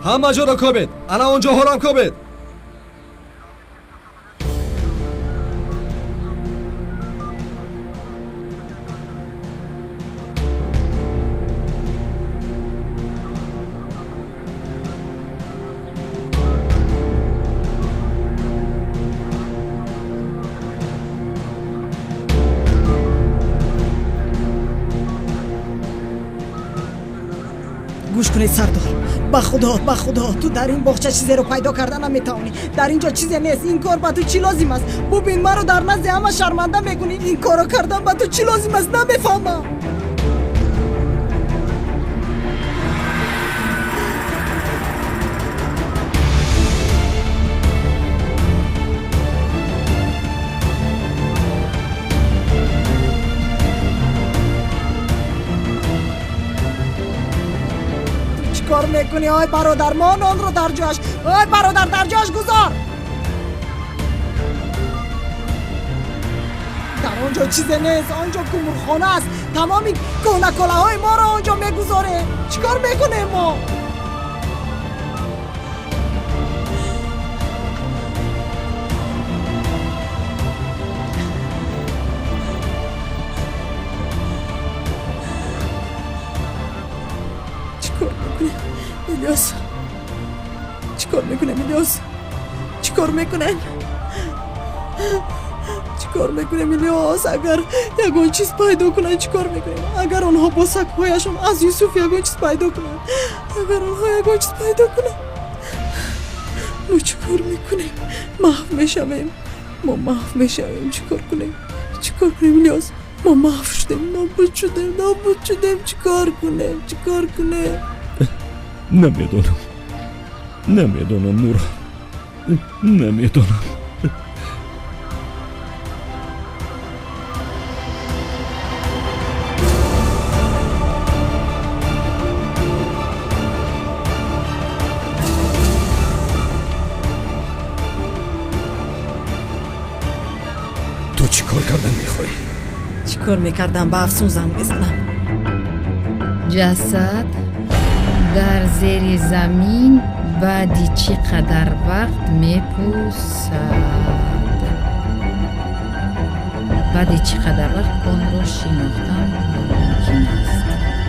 Ҳама ҷоро кобед, ана он ҷоҳорам кобед. Гӯш кунед, сардор, ба худо, ба худо, ту дар ин боғча чизеро пайдо карда наметавонӣ. Дар ин ҷо чизе нест. Ин кор ба ту чӣ лозим аст? Бубин, маро дар назди ҳама шарманда мекунӣ. Ин корро кардан ба ту чӣ лозим аст? Намефаҳмам. Кор мекунӣ? Ой бародар, мон онро дар ҷояш. Ой бародар, дар ҷояш гузор. Дар он ҷо чизе нест. Он ҷо кумурхона аст. Тамоми кӯҳнаколаҳои моро он ҷо мегузорем. Чӣ кор мекунем мо? Чӣ кор мекунем, Илёс? Чӣ кор мекунем, Илёс? Чӣ кор мекунем? Чӣ кор мекунем, Илёс? Агар ягон чиз пайдо кунанд, чӣ кор мекунем? Агар онҳо бо сагҳояшон аз Юсуф ягон чиз пайдо кунанд, агар онҳо ягон чиз пайдо кунанд, мо чӣ кор мекунем? Маҳв мешавем, мо маҳв мешавем. Чӣ кор кунем? Чӣ кор кунем, Илёс? Мо маҳв шудем, нобуд шудем, нобуд шудем. Чӣ кор кунем? Чӣ кор кунем? Намедонам, намедонам, Нура, намедонам. Ту чӣ кор кардан мехоҳӣ? Чӣ кор мекардам? Ба Афсун занг мезанам. Ҷасад дар зери замин баъди чӣ қадар вақт мепӯсад? Баъди чӣ қадар вақт онро шинохтан мумкин аст?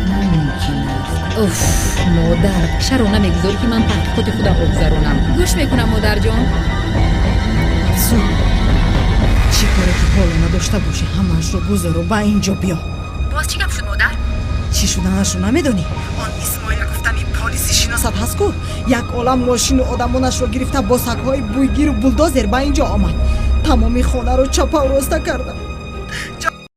Номумкин аст. Уф, модар, чаро намегузорӣ, ки ман таҳқиқоти худамро гузаронам? Гӯш мекунам, модарҷон. Афсун, чӣ коре ки ҳоло надошта бошӣ, ҳамаашро гузору ба ин ҷо биё. Боз чӣ гап шуд, модар? Чӣ шуданаашро намедонӣ? Он Исмоил гуфтани полиси шиносат ҳаст ку, як олам мошину одамонашро гирифта, бо сагҳои бӯйгиру булдозер ба ин ҷо омад. Тамоми хонаро чапау роста карда.